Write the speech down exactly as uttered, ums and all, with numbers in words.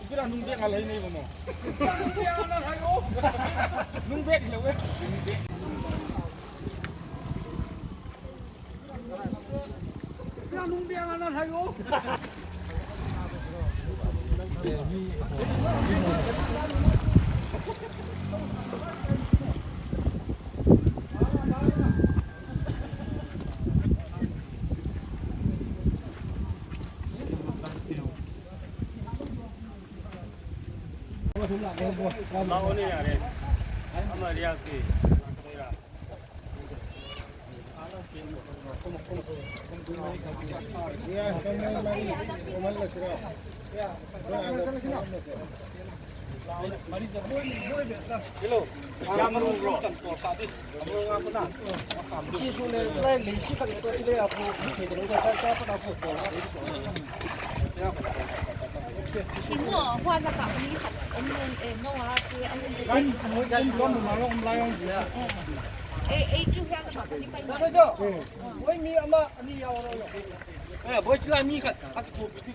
ꯏꯕꯤꯔꯥ ꯅꯨꯡ ꯕꯦꯛ ꯉꯥ ꯂꯩꯅꯦꯕ ꯃꯣ꯫ ꯅꯨꯡ ꯕꯦꯛ ꯂꯧꯋꯦ꯫ ꯏꯕꯤꯔꯥ ꯅꯨꯡ ꯕꯦꯛ ꯉꯥ ꯂꯩꯌꯣ꯫ ꯂꯥꯛꯑꯣꯅꯦ ꯌꯥꯔꯦ꯫ ꯑꯃ ꯔꯤꯌꯥꯖꯀꯤ꯫ ꯀꯤꯂꯣ ꯀꯌꯥꯝ ꯂꯨꯕ꯭ꯔꯣ? ꯏꯆꯦꯁꯨ ꯂꯩ, ꯂꯩ, ꯁꯤ ꯈꯛꯇ ꯇꯣꯛꯑꯗꯤ ꯂꯩ, ꯑꯐꯨ, ꯃꯤ ꯀꯩꯗꯧꯔꯒ ꯆꯥꯛ ꯆꯥ ꯐꯅ ꯑꯐꯨ ꯇꯧꯔꯒ꯫ ꯏꯕꯨꯡꯉꯣ, ꯍ꯭ꯋꯥꯟꯅ ꯀꯥꯞꯄ ꯃꯤ ꯈꯛ-, ꯑꯃꯨꯛ, ꯑꯦ, ꯅꯣꯋꯥ, ꯆꯦ, ꯑꯃꯨꯛ, ꯑꯩ, ꯑꯩ, ꯑꯩ ꯆꯨ ꯍ꯭ꯋꯥꯟꯅ ꯀꯥꯞꯄ ꯃꯤ ꯄꯩ-, ꯃꯣꯏ ꯃꯤ ꯑꯃ ꯑꯅꯤ ꯌꯥꯎꯔꯣ꯫ ꯑꯦ, ꯃꯣꯏ ꯆꯤꯂꯥ ꯃꯤ ꯈꯛ, ꯈꯛ ꯊꯣꯛꯄꯤꯗꯤ